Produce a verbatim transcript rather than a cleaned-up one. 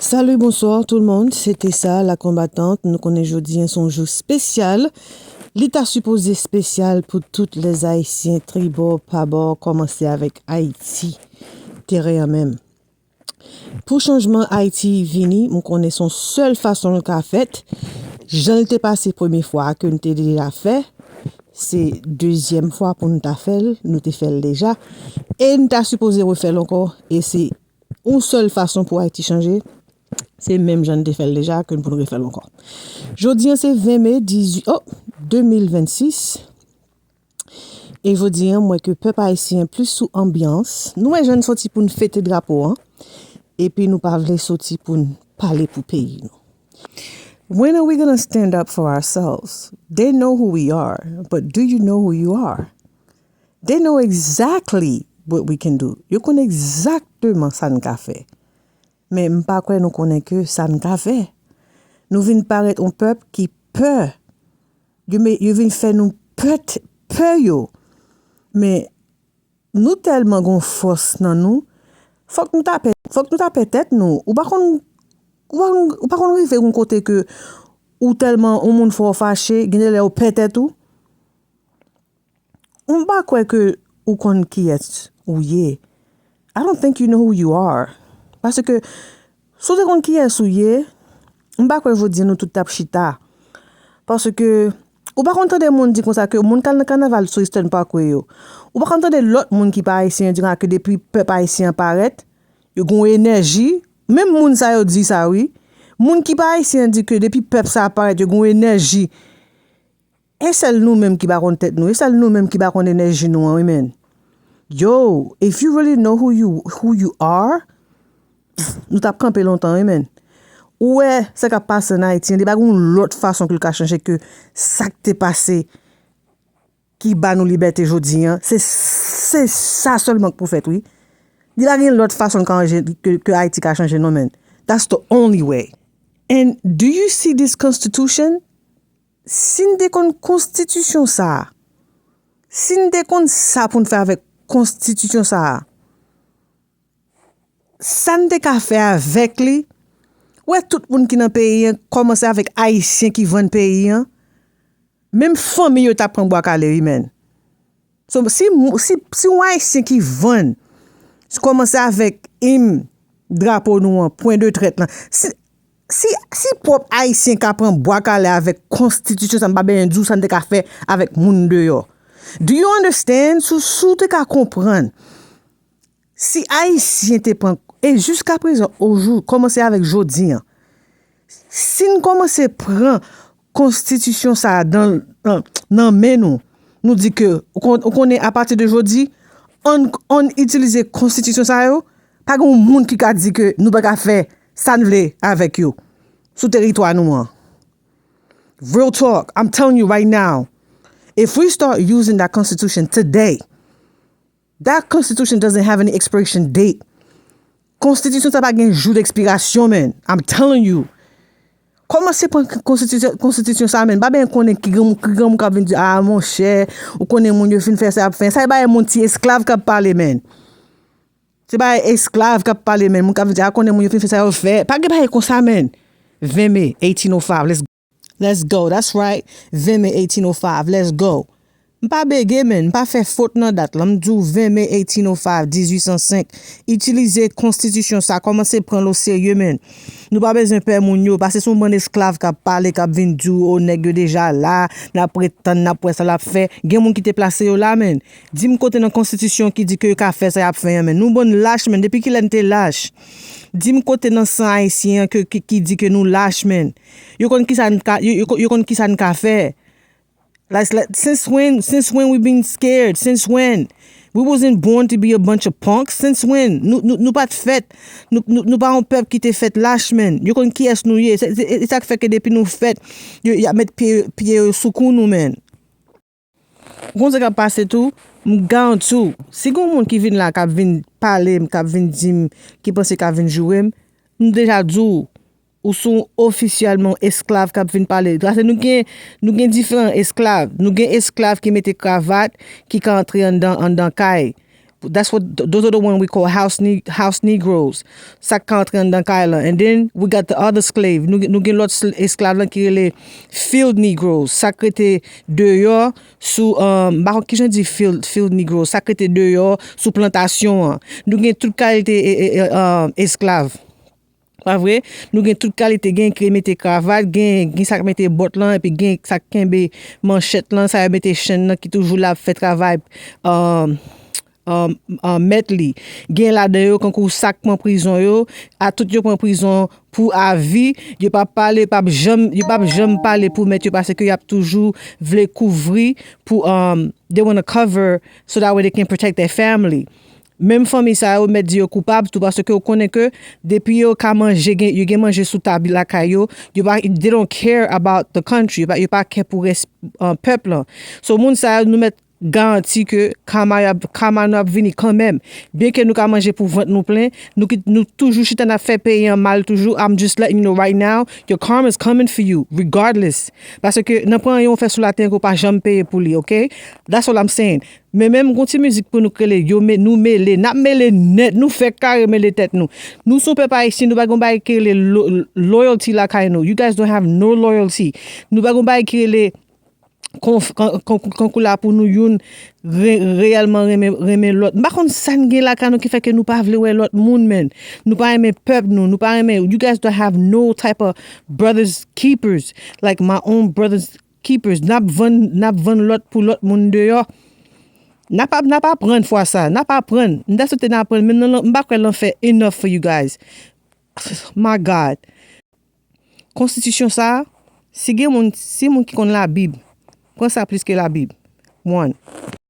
Salut, bonsoir tout le monde, c'était ça, la combattante. Nou konnen jodi an se yon jou espesyal. Li ta sipoze espesyal pou tout les Haïtiens, tribò, pabò, kòmanse avèk Ayiti, teren an menm. Pou chanjman Ayiti vini, m konnen se yon sèl fason l ka fèt. Jan l te pase premye fwa a ke n te deja fè, se dezyèm fwa pou n ta fè l, nou te fè l deja. E n ta sipoze refè l ankò, e se yon sèl fason pou Ayiti chanje, se menm jan n te fè l deja, ke n pou n refè l ankò. Jodi an se ven me dizuit, oh, de mil vennsis. E jodi an, m wè ke pèp ayisyen plis sou anbyans. Nou wè jan n soti pou n fete drapo an, epi nou pa vle soti pou n pale pou peyi nou. When are we gonna stand up for ourselves? They know who we are, but do you know who you are? They know exactly what we can do. Yo konn egzakteman sa n ka fè. Men m pa kwè nou konnen ke sa n ka fè. Nou vin parèt yon pèp ki pè. Yo, me- yo vin fè nou pè, pè yo. Men nou tèlman gon fòs nan nou, fòk nou ta pè, fòk nou ta pè tèt nou. Ou pa konn, ou pa konn, ou pa konn rive yon kote ke ou tèlman yon moun fè w fache, gen de lè ou pè tèt ou. M pa kwè ke ou konn kiyès ou ye. I don't think you know who you are. Paske si w te konn kiyès ou ye, m pa kwè jodi an nou tout t ap chita. Paske ou pa konn tande moun di konsa ke moun k al nan kanaval sou Eastern Parkway yo. Ou pa konn tande lòt moun ki pa ayisyen yo di konsa ke depi pèp ayisyen an parèt, yo gen yon enèji. Menm moun sa yo di sa wi. Moun ki pa ayisyen an di ke depi pèp sa a parèt, yo gen yon enèji. E sèl nou menm ki pa konn tèt nou, e sèl nou menm ki pa konn enèji nou an, wi, men. Yo, if you really know who you, who you are, nou t ap kanpe lontan, wi, men. Ou wè sa k ap pase ann Ayiti an, li pa gen yon lòt fason ke l ka chanje ke sa k te pase ki ba nou libète jodi an. Se, se sa sèlman k pou fèt, wi. Li pa gen lòt fason l ka chanje, ke, ke Ayiti ka chanje, non, men. That's the only way. And do you see this constitution? Si n te konn konstitisyon sa a, si n te konn sa pou n fè avèk konstitisyon sa a, sa n te ka fè avèk li, wè tout moun ki nan peyi an, kòmanse avèk Ayisyen ki vann peyi an, menm fanmi yo t ap pran bwa kale, wi, men. So, si, si, si yon Ayisyen ki vann, kòmanse avèk im drapo nou an, pwen de trèt lan, si, si, si pwòp Ayisyen ka pran bwa kale avèk konstitisyon sa, m pa bezwen di w sa n te ka fè avèk moun deyò. Do you understand? Si, si w te ka konprann, si Ayisyen te pran, e jiska prezan, ojou, kòmanse avèk jodi an, si n kòmanse pran konstitisyon sa a nan, nan, nan men nou, nou di ke, ou kon- ou konnen, apati de jodi, ann, ann itilize konstitisyon sa yo, pa gen yon moun ki ka di ke nou pa ka fè sa n vle avèk yo sou teritwa nou an. Real talk, I'm telling you right now, if we start using that constitution today, that constitution doesn't have any expiration date. Konstitisyon sa pa gen jou dekspirasyon, man. I'm telling you. Kòmanse pran konstitisyon, konstitisyon sa, man. Pa byen konnen ki granmoun, ki granmoun k ap vin di, "Ah, monchè, ou konnen moun yo fin fè sa, y ap fè sa." E bagay moun ti esklav k ap pale, man. Se bagay esklav k ap pale, man. Moun k ap vin di, "Ah, konnen moun yo fin fè sa, yo fè." Pa gen bagay konsa, man. Ven me, eighteen oh five, let's Let's go, that's right. Ven me eighteen oh five, let's go. M pa bege, man, m pa fè fot nan dat lan. M di w ven me eighteen oh five, dizuit san senk. Itilize konstitisyon sa, kòmanse pran l oserye, man. Nou pa bezwen pè moun yo, paske se yon bann esklav k ap pale, k ap vin di w, o, nèg yo deja la, n ap ret tann, n ap wè sa l ap fè. Gen moun ki te plase yo la, man. Di m kote nan konstitisyon ki di ke yo ka fè sa y ap fè an, man. Nou bann lach, man. Depi kilè n te lach? Di m kote nan san ayisyen an ke, ki, ki di ke nou lach, man. Yo konn kisa n ka, yo, yo, yo konn kisa n ka fè. Like, like, since when, since when we been scared? Since when? We wasn't born to be a bunch of punks. Since when? Nou, nou, nou pa t fèt. Nou, nou, nou pa yon pèp ki te fèt lach, man. Yo konn kiyès nou ye. Se, se, e sa k fè ke depi nou fèt, yo, y ap met pye, pye yo sou kou nou, man. Ou konn sa k ap pase tou? M garanti w, si gen yon moun ki vin la, k ap vin pale m, k ap vin di m, ki panse k ap vin joure m, m deja di w, ou se yon ofisyèlman esklav k ap vin pale. Paske nou gen, nou gen diferan esklav. Nou gen esklav ki mete kravat, ki ka antre anndan, anndan kay. That's what those are the one we call house ne house negroes. Sa k ka antre anndan kay lan. And then we got the other slave. Nou, nou gen lòt esklav lan ki rele field negroes. Sa k rete deyò sou, um, m pa konn kijan di field, field negroes. Sa k rete deyò sou plantasyon an. Nou gen tout kalite e, e, e, um, esklav. Pa vre? Nou gen tout kalite, gen ki mete kravat, gen, gen sa k mete bòt lan, epi gen sa k kenbe manchèt lan, sa yo mete chenn nan ki toujou la ap fè travay, um, um, um, mèt li. Gen ladan yo, kankou sa k pran prizon yo, a tout yo pran prizon pou avi, yo p ap pale, p ap janm, yo p ap janm pale pou mèt yo, paske y ap toujou vle kouvri pou, um, they wanna cover so that way they can protect their family. Menm fanmi sa yo mèt di yo koupab tou, paske yo konnen ke depi yo ka manje, gen, yo gen manje sou tab lakay yo, yo pa, they don't care about the country, yo pa, yo pa kè pou rès, uh, pèp lan. So, moun sa yo, nou mèt garanti ke kama y ap, kama nou ap vini kanmenm. Byenke nou ka manje pou vant nou plen, nou ki, nou toujou chita n ap fè peyi an mal toujou. I'm just letting you know right now, your karma is coming for you, regardless. Paske nan pran yon fè sou latè ke w pa janm peye pou li, ok? That's all I'm saying. Men menm gon ti mizik pou nou k rele, yo me, nou mele, n ap mele nèt, nou fè kare mele tèt nou. Nou se yon pèp ayisyen, nou pa gon bagay ki rele lo- loyalty lakay nou. You guys don't have no loyalty. Nou pa gon bagay ki rele konf- kan- kan- kankou la pou nou youn re- reyèlman renmen, renmen lòt. M pa konn sa n gen lakay nou ki fè ke nou pa vle wè lòt moun, men. Nou pa renmen pèp nou, nou pa renmen, you guys don't have no type of brothers keepers, like my own brothers keepers. N ap vann, n ap vann lòt pou lòt moun deyò. N ap, n ap aprann fwa sa. N ap aprann. M ta swete n aprann. Menm nan, m pa kwè lanfè enough for you guys. My God. Konstitisyon sa, si gen moun, si moun ki konn Labib, pran sa plis ke Labib. One.